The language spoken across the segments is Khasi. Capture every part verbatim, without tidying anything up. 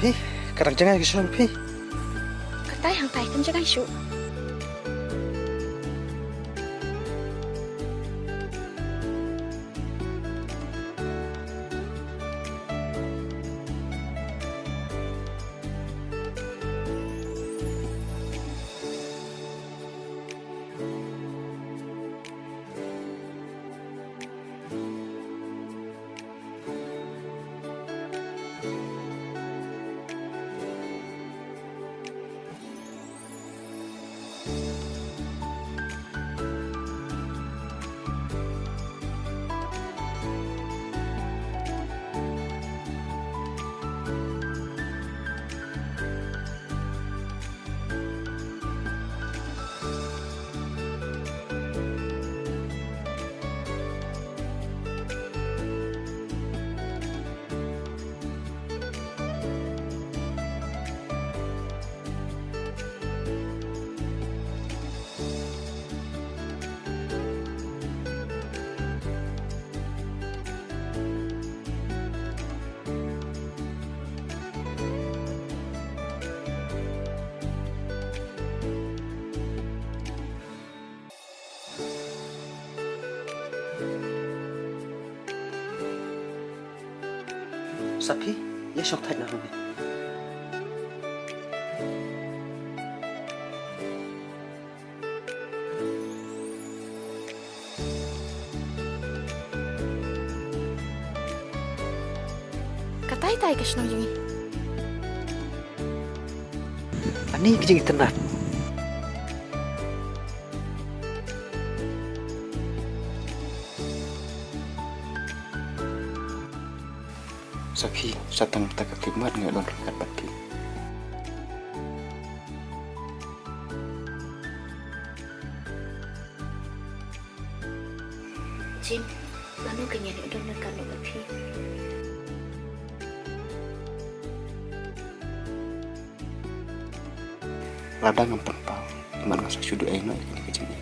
Ka dang jngai ka shnong phi? Katai hangtai kan jngai shuh. Saphi, ïa shong thait na hangne. Katai tai ka shnong jong ngi. Ani ka jingitynnad. Saphi, sa tang ta ka khlieh mat nga don ryngkat bad phi. Jim, lano ka ngian ïa don ryngkat noh bad phi? Lada ngam pynpaw, mat nga sa shu duh ei noh ïa kane ka jingim.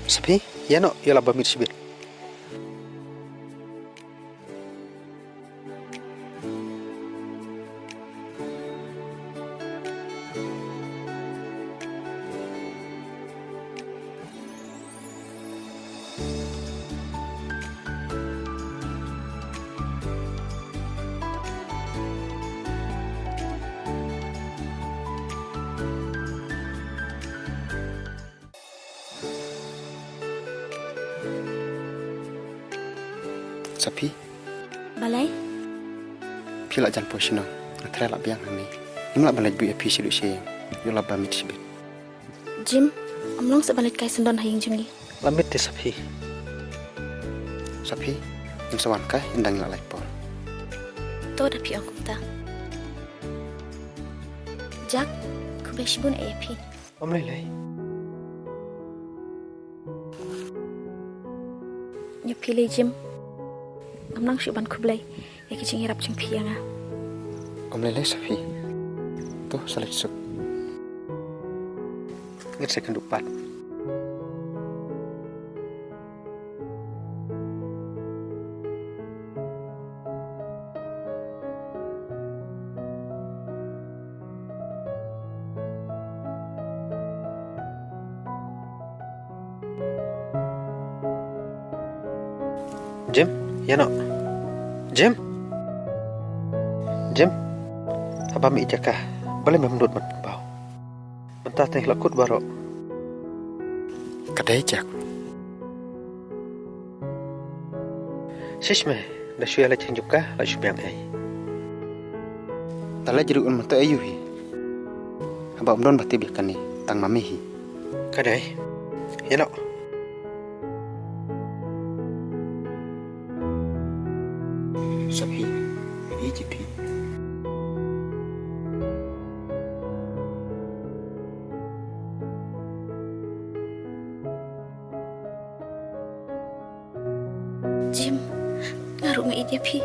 Saphi, ïa noh, ïa la ba miet shibit. Saphi. Balei? Phi la jan poi shnong. Nga trai la biang hangne. Ngim lah ban leit buh ïa phi sha ïing. Ïoh la ba miet shibit. Jim, ym long sa ban leit kai syndon ha ïing jong ngi. La miet te Saphi. Saphi, ngin sa wan kai ynda ngi la lait por. To da phi ong kumta. Jack, khublei shibun ïa phi. Ym lei lei. Ïa phi lei Jim. Ngam nang shuh ban khublei ïa ki jingïarap jong phi ïa nga. Ym lei lei Saphi. To sa leit suk. Ngin sa ïakynduh pat. Jim, ïa noh. Jim. Jim. Haba me ïeit ïa ka, balei mem nud ban pynpaw? Mynta te ngi la kut baroh. Ka dei Jack. Shish me, da shu ïa leit jingjuka, la shu biang ei. Da leit ruh un mynta aïu hi. Haba ym don ba tip ïa kane, tang ma me hi. Ka dei. Ïa noh. Saphi, ïeit ïa phi. Jim, nga ruh nga ïeit ïa phi.